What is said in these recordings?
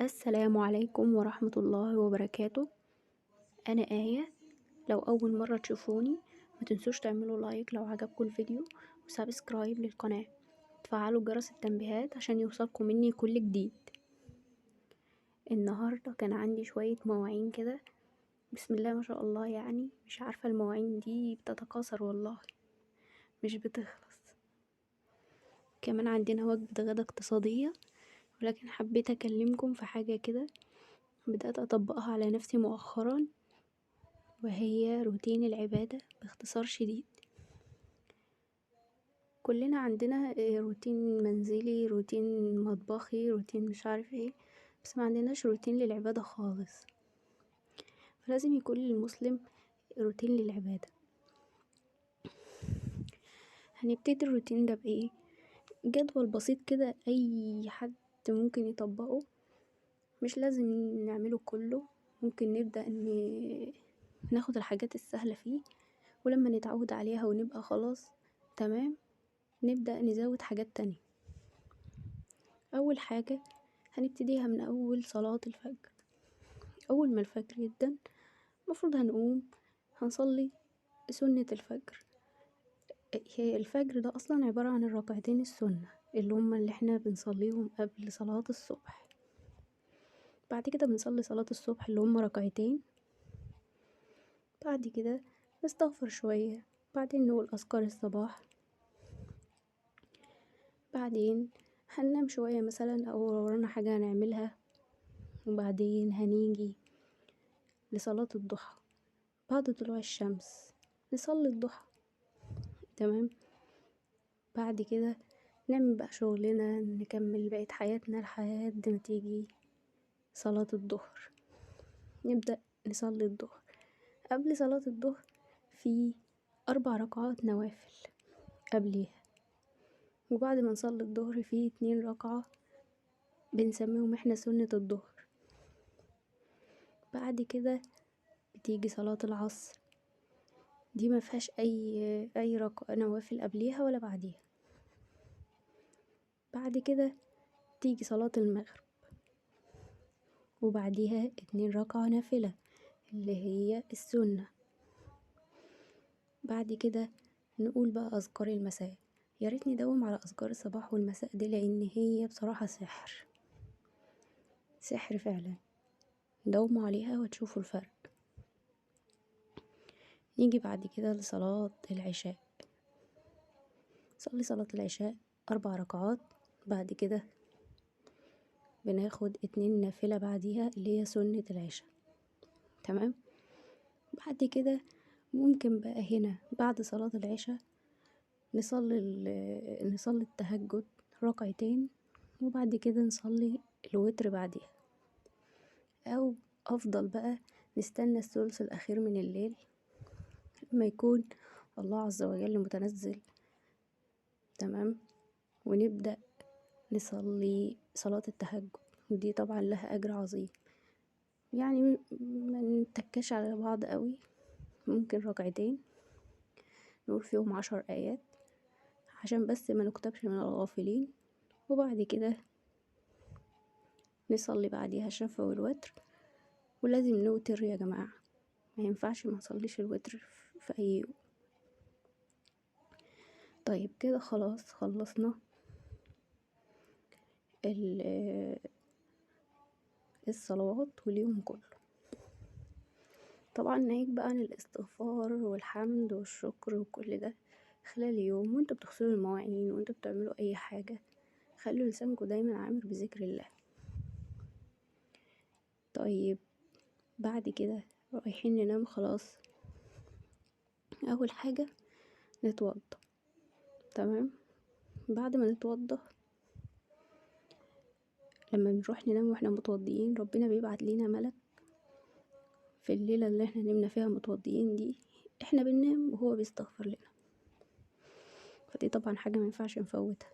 السلام عليكم ورحمة الله وبركاته. أنا آية. لو أول مرة تشوفوني ما تنسوش تعملوا like لو عجبكم الفيديو و subscribe للقناة، وتفعلوا جرس التنبيهات عشان يوصلكم مني كل جديد. النهاردة كان عندي شوية مواعين كده، بسم الله ما شاء الله، مش عارفة المواعين دي بتتكاثر والله مش بتخلص. كمان عندنا وجبة غدا اقتصادية، ولكن حبيت أكلمكم في حاجة كده بدأت أطبقها على نفسي مؤخرا، وهي روتين العبادة باختصار شديد. كلنا عندنا روتين منزلي، روتين مطبخي، روتين مش عارف ايه، بس ما عندناش روتين للعبادة خالص. فلازم يكون للمسلم روتين للعبادة. هنبتدي الروتين ده بإيه؟ جدول بسيط كده أي حد ممكن يطبقه، مش لازم نعمله كله، ممكن نبدأ ناخد الحاجات السهلة فيه، ولما نتعود عليها ونبقى خلاص تمام نبدأ نزود حاجات تانية. أول حاجة هنبتديها من أول صلاة الفجر. أول ما الفجر يبدأ المفروض هنقوم هنصلي سنة الفجر. هي الفجر ده أصلا عبارة عن الركعتين السنة اللي هم اللي احنا بنصليهم قبل صلاة الصبح. بعد كده بنصلي صلاة الصبح اللي هم ركعتين. بعد كده نستغفر شوية، بعدين نقول أذكار الصباح، بعدين هننام شوية مثلا أو ورانا حاجة هنعملها، وبعدين هنيجي لصلاة الضحى بعد طلوع الشمس نصلي الضحى. تمام. بعد كده نعمل بقى شغلنا، نكمل بقية حياتنا لحد ما تيجي صلاة الظهر. نبدأ نصلي الظهر. قبل صلاة الظهر في 4 ركعات نوافل قبليها، وبعد ما نصلي الظهر في 2 ركعة بنسميهم احنا سنة الظهر. بعد كده بتيجي صلاة العصر، دي ما فيهاش أي ركعة نوافل قبليها ولا بعديها. بعد كده تيجي صلاة المغرب، وبعديها 2 ركعة نافلة اللي هي السنة. بعد كده نقول بقى أذكار المساء. يا ريت نداوم على أذكار الصباح والمساء دي، لأن هي بصراحة سحر، سحر فعلا. داوموا عليها وتشوفوا الفرق. نيجي بعد كده لصلاة العشاء. صلي صلاة العشاء 4 ركعات، بعد كده بناخد 2 نافلة بعديها اللي هي سنة العشاء. تمام. بعد كده ممكن بقى هنا بعد صلاة العشاء نصلي التهجد ركعتين، وبعد كده نصلي الوتر بعديها، أو أفضل بقى نستنى الثلث الأخير من الليل لما يكون الله عز وجل متنزل. تمام. ونبدأ نصلي صلاة التهجد، ودي طبعا لها أجر عظيم. ما نتكاش على بعض قوي، ممكن ركعتين نقول فيهم 10 آيات عشان بس ما نكتبش من الغافلين، وبعد كده نصلي بعديها الشفع والوتر. ولازم نوتر يا جماعة، ما ينفعش ما نصليش الوتر في أي يوم. طيب كده خلاص خلصنا الصلوات واليوم كله. طبعا ناهيك بقى عن الاستغفار والحمد والشكر وكل ده خلال اليوم، وانتوا بتغسلوا المواعين وانتوا بتعملوا اي حاجة، خلوا لسانكم دايما عامر بذكر الله. طيب بعد كده رايحين ننام خلاص. اول حاجة نتوضى. تمام. بعد ما نتوضى لما بنروح ننام واحنا متوضيين ربنا بيبعت لينا ملك في الليلة اللي احنا نمنا فيها متوضيين دي، احنا بننام وهو بيستغفر لنا، فدي طبعا حاجة ما ينفعش نفوتها.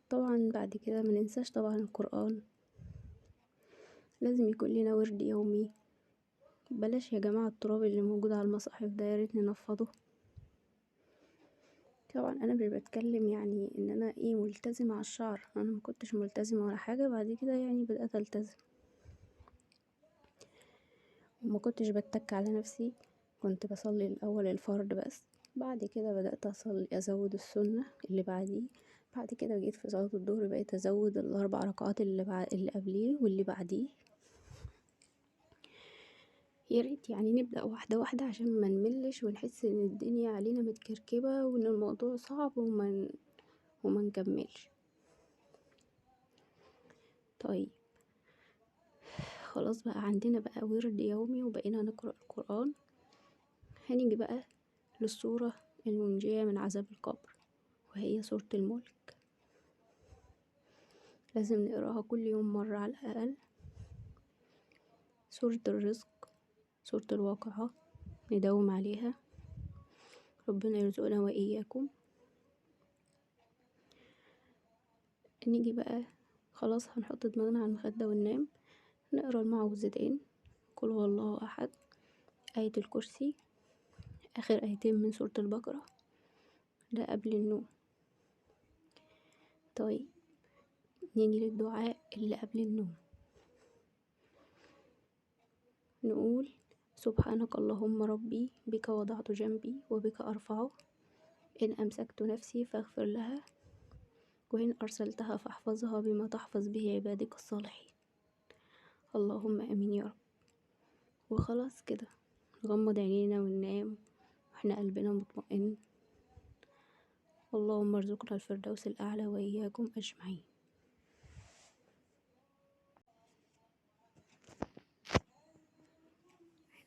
طبعا بعد كده ما ننساش طبعا القرآن، لازم يكون لنا ورد يومي. بلاش يا جماعة التراب اللي موجود على المصاحف ده، يا ريت ننفضه. طبعا انا مش بتكلم يعني ان انا ايه ملتزمة على الشعر، انا ما كنتش ملتزمة ولا حاجة، بعد كده يعني بدأت التزم، وما كنتش بتك على نفسي، كنت بصلي الاول الفرض بس، بعد كده بدأت اصلي ازود السنة اللي بعديه، بعد كده جيت في صلاة الظهر بقيت ازود ال4 ركعات اللي قبليه واللي بعديه. يا ريت يعني نبدأ واحدة واحدة عشان ما نملش ونحس ان الدنيا علينا متكركبة وان الموضوع صعب وما نكملش. طيب خلاص بقى عندنا بقى ورد يومي وبقينا نقرأ القرآن. هنيجي بقى للسورة المنجية من عذاب القبر، وهي سورة الملك. لازم نقراها كل يوم مرة على الأقل. سورة الرزق، سورة الواقعة، نداوم عليها، ربنا يرزقنا وإياكم. نيجي بقى خلاص هنحط دماغنا على المخدة وننام، نقرا المعوذتين، قل هو الله أحد، آية الكرسي، آخر آيتين من سورة البقرة، ده قبل النوم. طيب نيجي للدعاء اللي قبل النوم، نقول سبحانك اللهم ربي بك وضعت جنبي وبك أرفعه، إن أمسكت نفسي فاغفر لها، وإن أرسلتها فاحفظها بما تحفظ به عبادك الصالحين، اللهم آمين يا رب. وخلاص كده نغمض عينينا وننام واحنا قلبنا مطمئن. اللهم ارزقنا الفردوس الأعلى وإياكم أجمعين.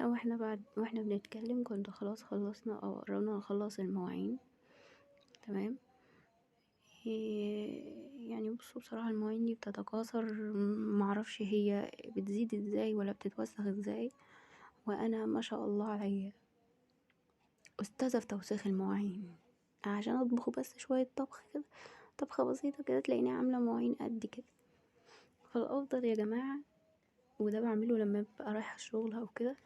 هنا واحنا بنتكلم كنت خلاص خلصنا أو قربنا نخلص المواعين، تمام. يعني بصوا بصراحة المواعين دي بتتكاثر، معرفش هي بتزيد ازاي ولا بتتوسخ ازاي، وانا ما شاء الله عليا استاذة في توسيخ المواعين، عشان اطبخ بس شوية طبخ كده، طبخة بسيطة كده تلاقيني عاملة مواعين قد كده. فالافضل يا جماعة، وده بعمله لما ببقى رايحة الشغل او كده،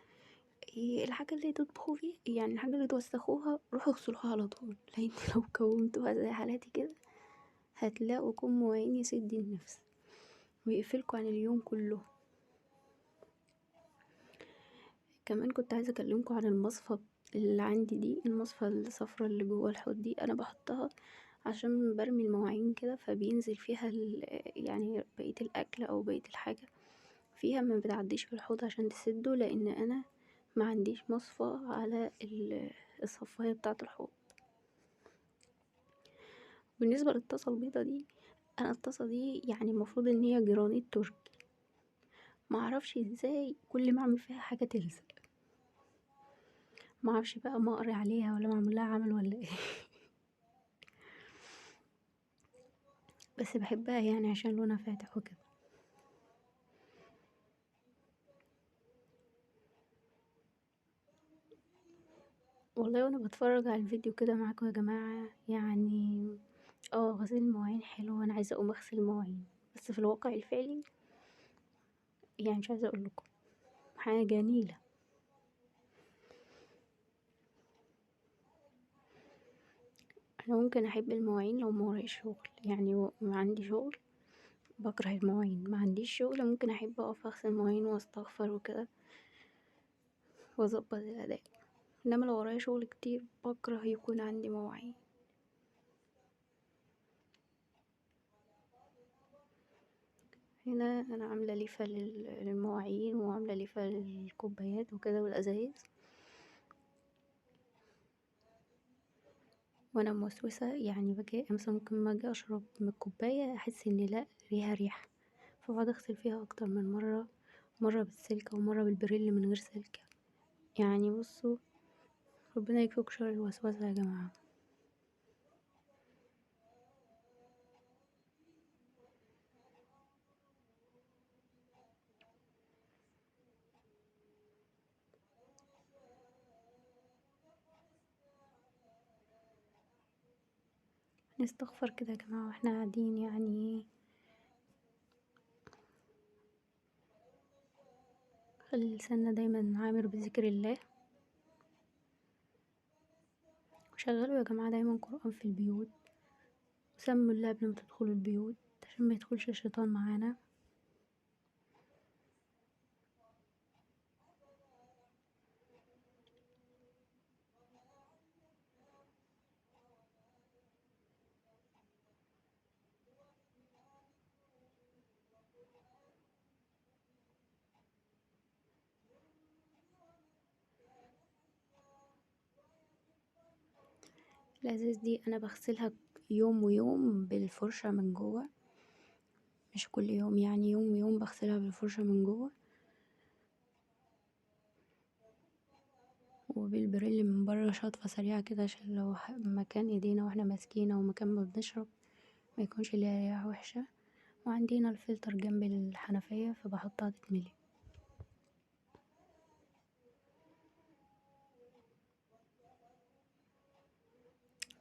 الحاجة اللي تطبخوا فيها، يعني الحاجة اللي توسخوها روحوا اغسلوها على طول، لان لو كومتوها زي حالاتي كده هتلاقوا كم مواعين يسد النفس ويقفلكوا عن اليوم كله. كمان كنت عايزة اكلمكم عن المصفى اللي عندي دي، المصفى الصفرا اللي جوه الحوض دي، انا بحطها عشان برمي المواعين كده فبينزل فيها بقية الاكل او بقية الحاجة فيها، ما بتعديش في الحوض عشان تسده، لان انا ما عنديش مصفى على الصفاية بتاعة الحوض. بالنسبة للطاسة البيضة دي، انا الطاسة دي المفروض ان هي جرانيت تركي، ما اعرفش ازاي كل ما اعمل فيها حاجة تلزق، ما اعرفش بقى ما اقري عليها ولا معمول لها عمل ولا ايه، بس بحبها عشان لونها فاتح وكده. والله وانا بتفرج على الفيديو كده معاكم يا جماعة، غسيل المواعين حلو وانا عايزة اقوم اغسل المواعين، بس في الواقع الفعلي مش عايزة اقول لكم حاجة نيلة. انا ممكن احب المواعين لو ما ورايش شغل، ما عندي شغل بكره المواعين، ما عنديش شغل ممكن احب اقف اغسل مواعين واستغفر وكده واظبط الاداء، انما لو ورايا شغل كتير بكره يكون عندي مواعين. هنا انا عامله ليفه للمواعين وعامله ليفه للكوبايات وكده والازايز، وانا موسوسه باجي مثلا ممكن ما اجي اشرب من الكوبايه احس ان لا ليها ريحه، فبقعد اغسل فيها اكتر من مره، مره بالسلكه ومره بالبريل من غير سلكه. ربنا يكفيكوا شر الوسوسه يا جماعه. نستغفر كده يا جماعة واحنا قاعدين، خلي لساننا دايما عامر بذكر الله. وشغلوا يا جماعة دايما قرآن في البيوت، وسموا الله قبل ما تدخلوا البيوت عشان ما يدخلش الشيطان معانا. الازاز دي انا بغسلها يوم ويوم بالفرشة من جوه، مش كل يوم يعني، يوم ويوم بغسلها بالفرشة من جوه وبالبريل من برا، شطفة سريعة كده عشان لو مكان ايدينا واحنا ماسكينه ومكان ما بنشرب ما يكونش ليها ريحة وحشة. وعندنا الفلتر جنب الحنفية فبحطها تتملي.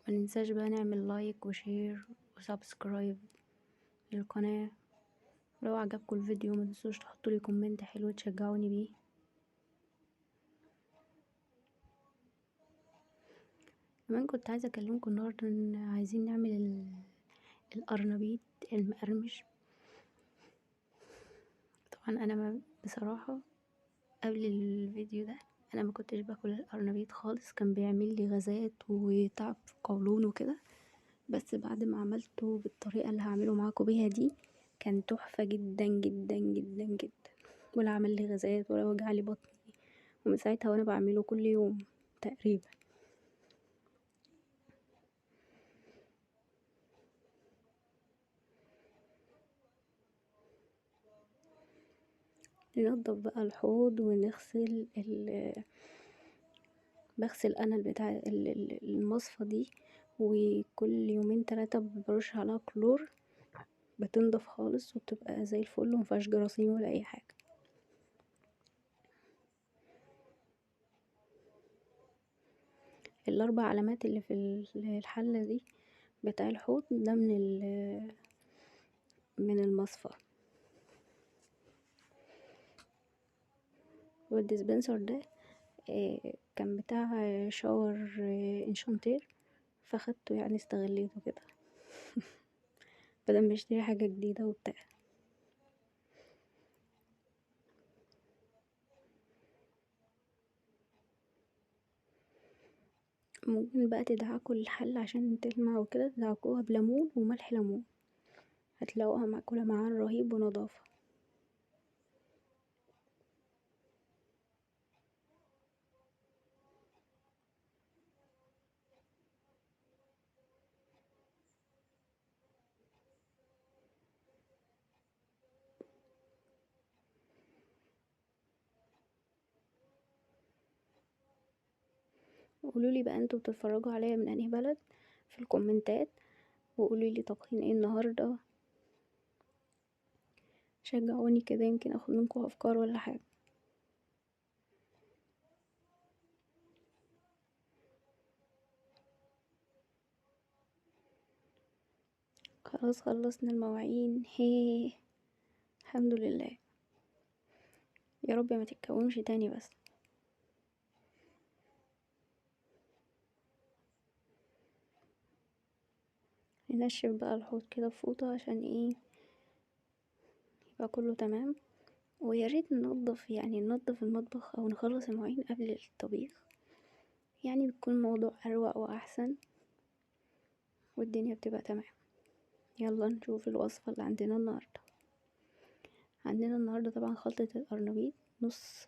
مننساش بقى نعمل like و share و subscribe للقناة. لو عجبكم الفيديو متنسوش تحطولي comment حلو تشجعوني بيه. كمان كنت عايزة اكلمكم النهاردة ان عايزين نعمل القرنبيط المقرمش. طبعا انا بصراحة قبل الفيديو ده انا ما كنتش باكل القرنبيط خالص، كان بيعمل لي غازات وتعب في القولون وكده، بس بعد ما عملته بالطريقة اللي هعمله معاكم بيها دي كان تحفة جدا جدا جدا جدا، ولا عمل لي غازات ولا وجع لي بطني، ومن ساعتها وانا بعمله كل يوم تقريبا. ننضف بقى الحوض ونغسل بغسل انا البتاع المصفى دي، وكل يومين 3 برش عليها كلور، بتنضف خالص وبتبقى زي الفل ومفيهاش جراثيم ولا اي حاجة. الاربع علامات اللي في الحلة دي بتاع الحوض ده من المصفى. وال dispenser ده كان بتاع shower انشانتير، فاخدته استغليته كده بدل ما اشتري حاجة جديدة وبتاع. ممكن بقى تدعكوا الحلة عشان تلمع وكده، تدعكوها بليمون وملح ليمون، هتلاقوها معاكوا لمعان رهيب ونظافة. قولوا لي بقى انتوا بتتفرجوا عليا من انهي بلد في الكومنتات، وقولوا لي طابخين ايه النهارده، شجعوني كده يمكن اخد منكم افكار ولا حاجه. خلاص خلصنا المواعين، هي الحمد لله، يا رب ما تتكومش تاني. بس ننشف بقى الحوض كده بفوطة عشان يبقى كله تمام. ويا ريت ننظف المطبخ او نخلص المواعين قبل الطبيخ، بيكون الموضوع اروق واحسن والدنيا بتبقى تمام. يلا نشوف الوصفة اللي عندنا النهاردة. عندنا النهاردة طبعا خلطة القرنبيط، نص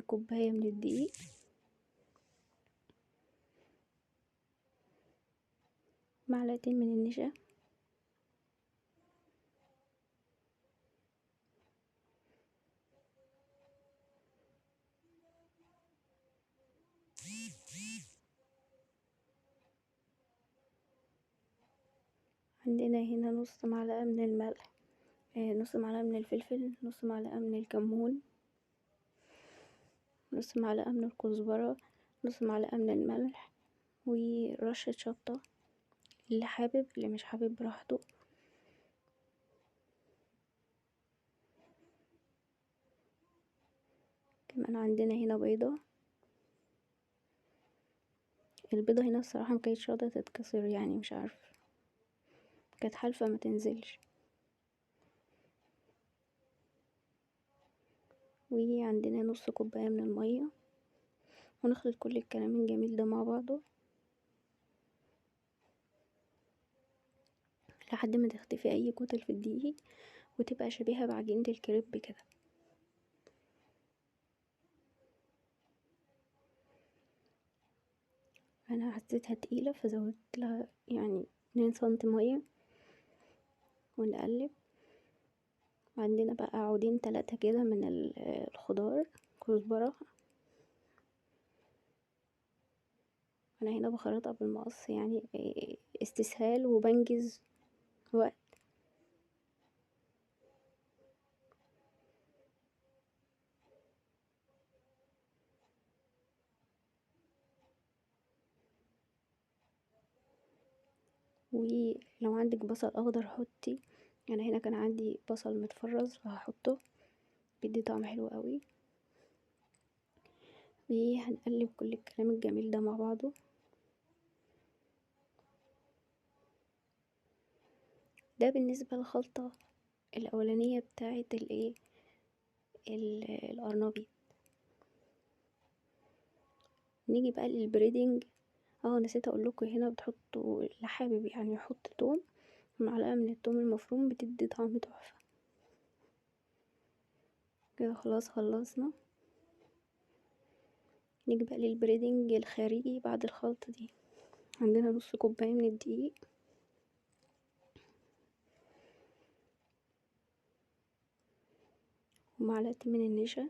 كوباية من الدقيق، معلقتين من النشا، عندنا هنا نص معلقة من الملح، نص معلقة من الفلفل، نص معلقة من الكمون، نص معلقة من الكزبرة، نص معلقة من الملح، ورشة شطة، اللي حابب اللي مش حابب براحته. كمان عندنا هنا بيضة. البيضة هنا الصراحة مكانتش راضية تتكسر، يعني مش عارفة كانت حالفة ما تنزلش. وعندنا نص كوباية من المية، ونخلط كل الكلام الجميل ده مع بعضه لحد ما تختفي اي كتل في الدقيق وتبقى شبيهة بعجينة الكريب كده. انا حسيتها تقيلة فزودت لها يعني 2 سنتي مية، ونقلب. عندنا بقى عودين 3 كده من الخضار، كزبرة. انا هنا بخرطها بالمقص يعني استسهال وبنجز وقت. ولو عندك بصل اخضر حطي، انا هنا كان عندي بصل متفرز فهحطه، بيدي طعم حلو قوي. وهنقلب كل الكلام الجميل ده مع بعضه. ده بالنسبة للخلطة الأولانية بتاعة القرنبيط. نيجي بقى لل breading. نسيت اقول لكم هنا بتحطوا اللي حابب يحط توم، معلقة من التوم المفروم بتدي طعم تحفة كده. خلاص خلصنا. نيجي بقى لل breading الخارجي بعد الخلطة دي. عندنا نص كوباية من الدقيق، ومعلقتين من النشا،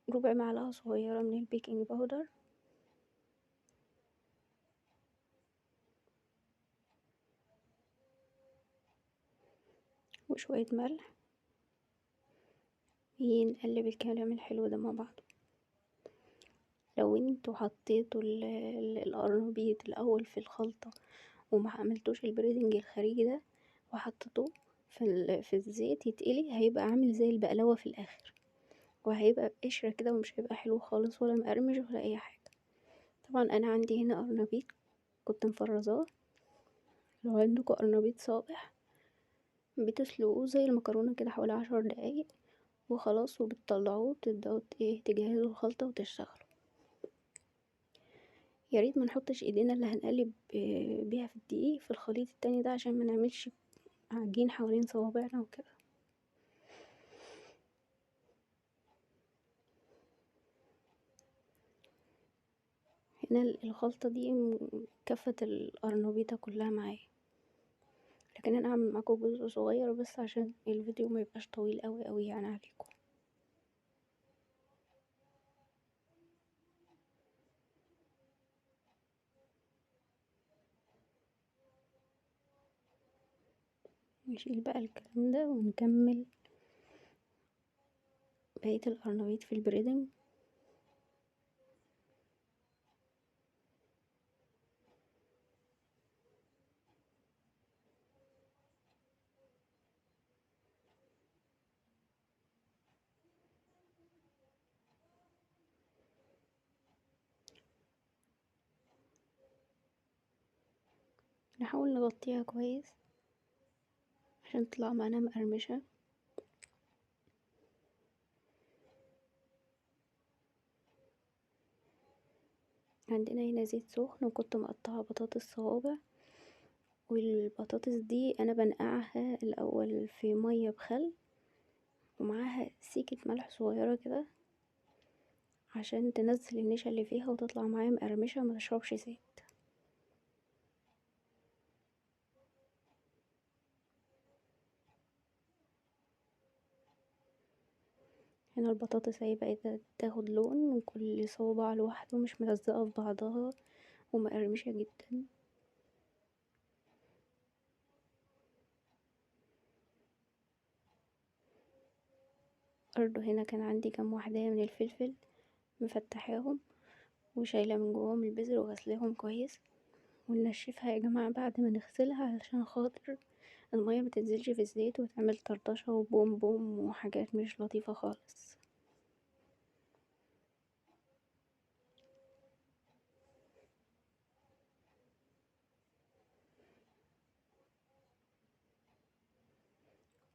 وربع معلقة صغيرة من ال baking powder، وشوية ملح. ونقلب الكلام الحلو ده مع بعض. لو انتوا حطيتوا القرنبيط الاول في الخلطة وما عملتوش ال breading الخارجي ده وحطيتوه في الزيت يتقلي، هيبقى عامل زي البقلاوة في الاخر، وهيبقى بقشرة كده ومش هيبقى حلو خالص ولا مقرمش ولا اي حاجة. طبعا انا عندي هنا قرنبيط كنت مفرزاه، لو عندكم قرنبيط صابح بتسلقوه زي المكرونة كده حوالي 10 دقايق وخلاص، وبتطلعوه وتبدأوا تجهزوا الخلطة وتشتغلوا. يا ريت ما نحطش ايدينا اللي هنقلب بيها في الدقيق في الخليط التاني ده عشان ما نعملش عجين حوالين صوابعنا وكده. هنا الخلطة دي كفت القرنبيطة كلها معايا، لكن انا هعمل معاكم جزء صغير بس عشان الفيديو ما يبقاش طويل قوي قوي عليكم. نشيل بقى الكلام ده ونكمل بقية القرنبيط في البريدنج. نحاول نغطيها كويس عشان تطلع معانا مقرمشة. عندنا هنا زيت سخن، وكنت مقطعة بطاطس صوابع، والبطاطس دي انا بنقعها الاول في مية بخل ومعاها سيكة ملح صغيرة كده عشان تنزل النشا اللي فيها وتطلع معايا مقرمشة ما تشربش زيت. هنا البطاطس اهي بقت تاخد لون، وكل صوابع لوحده مش ملزقة في بعضها ومقرمشة جدا. برضو هنا كان عندي كام واحدة من الفلفل مفتحاهم وشايلة من جواهم البذر وغسلاهم كويس، وننشفها يا جماعة بعد ما نغسلها علشان خاطر المية متنزلش في الزيت وتعمل طرطشة وبوم بوم وحاجات مش لطيفة خالص.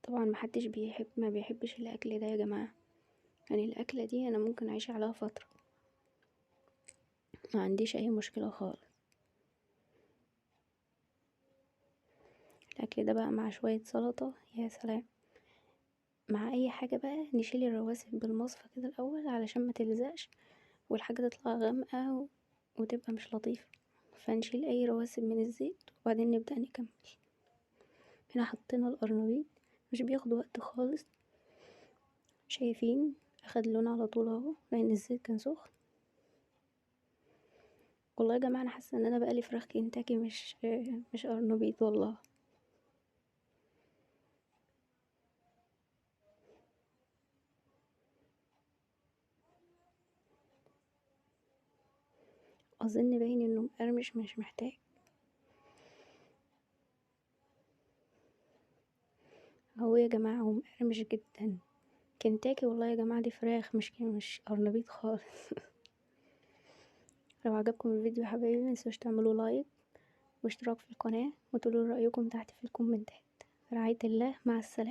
طبعا محدش ما بيحبش الاكل ده يا جماعة، يعني الاكلة دي انا ممكن اعيش عليها فترة، ما عنديش اي مشكلة خالص. الاكل ده بقى مع شوية سلطة يا سلام، مع اي حاجة بقى نشيل الرواسب بالمصفى كده الاول علشان ما تلزقش والحاجة تطلع غامقة وتبقى مش لطيفة، فنشيل اي رواسب من الزيت وبعدين نبدأ نكمل. هنا حطينا القرنبيط، مش بياخد وقت خالص، شايفين اخد لون على طول اهو لان الزيت كان سخن. والله يا جماعة انا حاسة ان انا بقلي فراخ كنتاكي مش قرنبيط والله. اظن باين انه مقرمش مش محتاج. اهو يا جماعة هو مقرمش جدا، كنتاكي والله يا جماعة، دي فراخ مش قرنبيط خالص. لو عجبكم الفيديو يا حبايبي متنسوش تعملوا لايك واشتراك في القناة وتقولوا رأيكم تحت في الكومنتات. برعاية الله، مع السلامة.